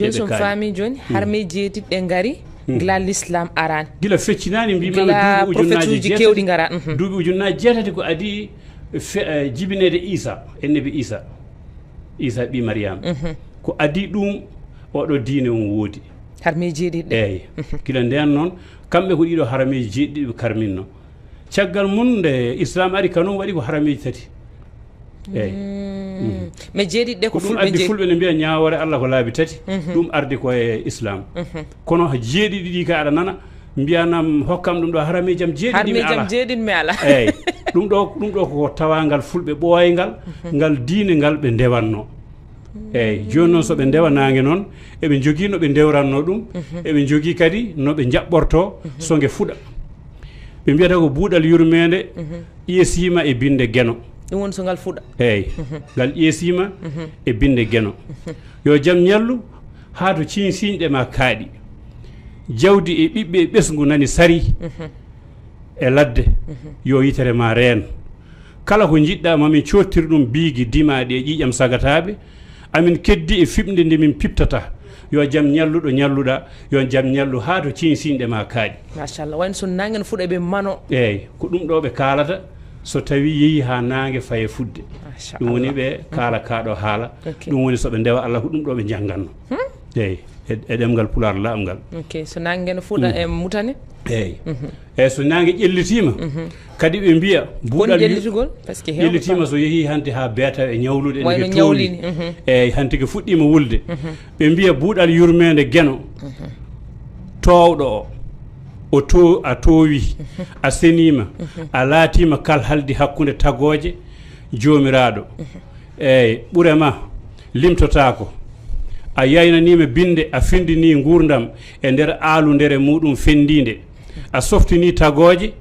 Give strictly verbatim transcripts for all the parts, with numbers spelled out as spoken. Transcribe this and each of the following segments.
Joni so mi faami joni, harme jeeɗiɗi ɗe ngari, gila l'islam arani. Gila feccinaani, mbiimi ma, gila duuɓi ujunnaaji profetuuji jeetati, keewɗi ngara, mhm. Duuɓi ujunnaaji jeetati ko adii fe-, eh, jibineede Iisa, annabi Iisa. Iisa ɓii Mariyaama. Mhm. Ko adii ɗum, oɗo diine on woodi. Harme jeeɗiɗi ɗe. Eey. Mhm. Gila ndeen noon, kamɓe ko ɗiɗo harameeji jeeɗiɗi ɓe karminno. Caggal mum, nde Islaam ari, kanum waɗi ko harameeji tati. Eey. Mm. Mm. Mais jeeɗiɗi ɗe ko ko ɗum fulɓe addi njeeɗi. Fulɓe ne mbiya ñaawoore Allah ko laabi tati. Mhm. Ɗum ardi ko e Islaam. Mhm. Kono jeeɗiɗi ɗi ka aɗa nana, mbiyanam, hokkam ɗum ɗo harameeji am jeeɗiɗi mi Harmeeji am alaa. Jeeɗiɗi mi alaa. Eey. Ɗum ɗo, ɗum ɗo ko tawaangal fulɓe ɓooyngal, mhm, ngal diine ngal ɓe ndewanno. Eey, jooni noon so ɓe ndewa naange noon, eɓe njogii no ɓe ndewranno ɗum, mhm, eɓe njogii kadi no ɓe njaɓɓorto, mhm, so nge fuɗa. Ɓe mbiyata ko buuɗal yurmeende, mhm, ƴeesiima e binnde Geno. Ɗum woni so ngal fuɗa. Eey, mhm, ngal ƴeesiima, mhm, e binnde Geno. Mhm. Yo jam ñallu haa to ciiñsiiñɗe ma kaaɗi. Jawdi e ɓiɓɓe e ɓesngu nani sari, mhm, e ladde, mhm, yo yitere ma reen. Kala ko njiɗɗa ma min coottir ɗum biigi dimaaɗi e ƴiiƴam sagataaɓe, amin keddi e fiɓnde nde min piɓtata. Yo jam ñalluɗo ñalluɗa, yo jam ñallu haa to ciiñsiiñɗe ma kaaɗi. Machallah, wayno so naange no fuɗa ɓe mano. Eey, ko ɗum ɗo ɓe kaalata so tawi yehi haa naange faye fuɗde. Machallah. Ɗum woni ɓe kaala kaaɗo haala. Ok. Ɗum woni so ɓe ndewa Allah ko ɗum ɗo ɓe njannganno. Hmm? Eey, e, e ɗemngal Pulaar laaɓngal. Ok, so naange no fuɗa, mhm, e Mutane? Eey. Mhm. Eey, so naange ƴellitiima, mhm, kadi ɓe mbiya buuɗal yu-, ƴellitugol? Parce que heewɓe ƴellitiima so yehii hanti haa beeta e ñawlude, wayno ene ke toowii. Ñawlini, mhm. Eey, hanti ke fuɗɗiima wulde. Mhm. Ɓe mbiya buuɗal yurmeende Geno, mhm, toowɗo o, o to-, a toowii, mhm, a seniima, mhm, a laatiima kalhaldi hakkunde tagooje Joomiraaɗo. Mhm. Eey, ɓure ma limtotaako. A yaynaniima binnde, a fenndinii nguurndam e nder aalundere muuɗum fenndiinde. A softinii tagooje,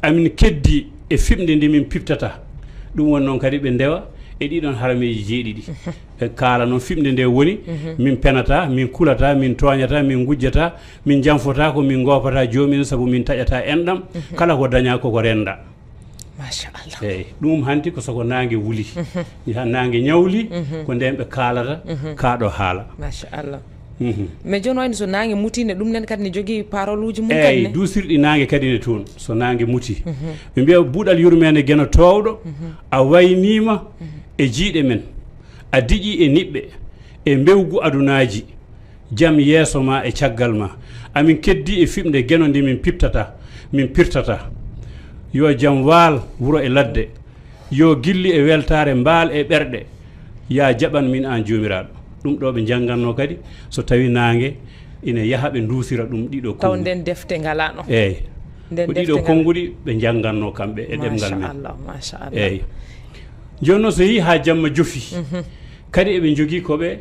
amin keddi e fiɓnde nde min piɓtata. Ɗum woni noon kadi ɓe ndewa e ɗiɗon harameeji jeeɗiɗi. Ɓe kaala noon fiɓnde nde woni, mhm, min penataa, min kulataa, min tooñataa, min ngujjataa, min njanfotaako, min ngoopataa joomum en, sabu min taƴataa enɗam, mhm, kala ko dañaa koko rennda. Machallah. Eey, ɗum hanti ko soko naange wuli. Mhm. Yaha naange ñawli, mhm, ko ndeen ɓe kaalata, mhm, kaaɗo haala. Machallah. Mhm. Mais jooni wayno so naange mutii ne, ɗum nen kadi ne jogii paroluuji mum kadi. Eey, ne duusirɗi naange kadi ne toon, so naange mutii. Mhm. Ɓe mbiya buuɗal yurmeende Geno toowɗo, mhm, a wayniima, mhm, e jiyɗe men, a diƴii e niɓɓe, e mbewgu adunaaji. Jam yeeso ma e caggal ma. Amin keddi e fiɓnde Geno nde min piɓtata, min pirtata. Yo jam waal wuro e ladde. Yo gilli e weltaare mbaal e ɓerɗe. Yaa jaɓan min aan Joomiraaɗo. Ɗum ɗo ɓe njannganno kadi so tawi naange ina yaha ɓe nduusira ɗum ɗiɗo taw konguɗi. Nden defte ngalaano. Eey. Nden ko ɗiɗo defte ngala- konnguɗi ɓe njannganno kamɓe e ɗemngal men. Machallah, machallah. Eey. Jooni noon so yehii haa jamma jofi, mhm, kadi eɓe njogii ko ɓe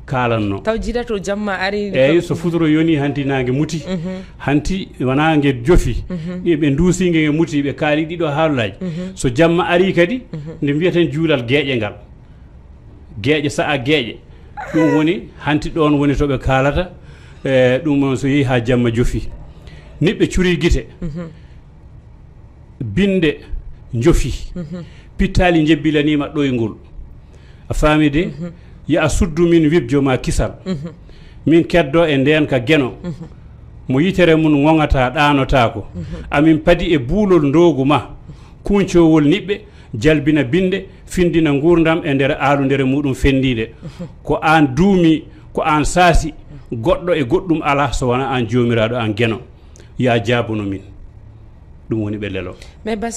kaalanno. Taw jiɗato jamma ari. Eey, so futuro yoni hanti naange muti, mhm, hanti wonaa nge jofi, mhm, eɓe nduusi nge, nge muti, ɓe kaali ɗiɗo haalaaji. Mhm. So jamma ari kadi, mhm, nde mbiyaten juulal geeƴe ngal. Geeƴe, sa'a geeƴe. Ɗum woni, hanti ɗoon woni to ɓe kaalata, e, ɗum noon so yehii haa jamma jofi. Niɓɓe curii gite. Mhm. Binnde njofi. Mhm. Pittaali njebbilaniima ɗoyngol. A faami de? Mhm. Yo a suddu min wibjo ma kisal. Mhm. Min keddo e ndeen ka Geno. Mhm. Mo yitere mum ŋoŋataa, ɗaanotaako. Mhm. Amin padi e buulol ndoogu ma. Kuuñcoowol niɓɓe, jalbina binnde, findina nguurndam e nder aalundere muuɗum fenndiinde. Mhm. Ko aan duumi, ko aan saasi, goɗɗo e goɗɗum alaa so wonaa aan Joomiraaɗo, aan Geno. Yaa jaabono min. Ɗum woni ɓe lelo. Mais Bas,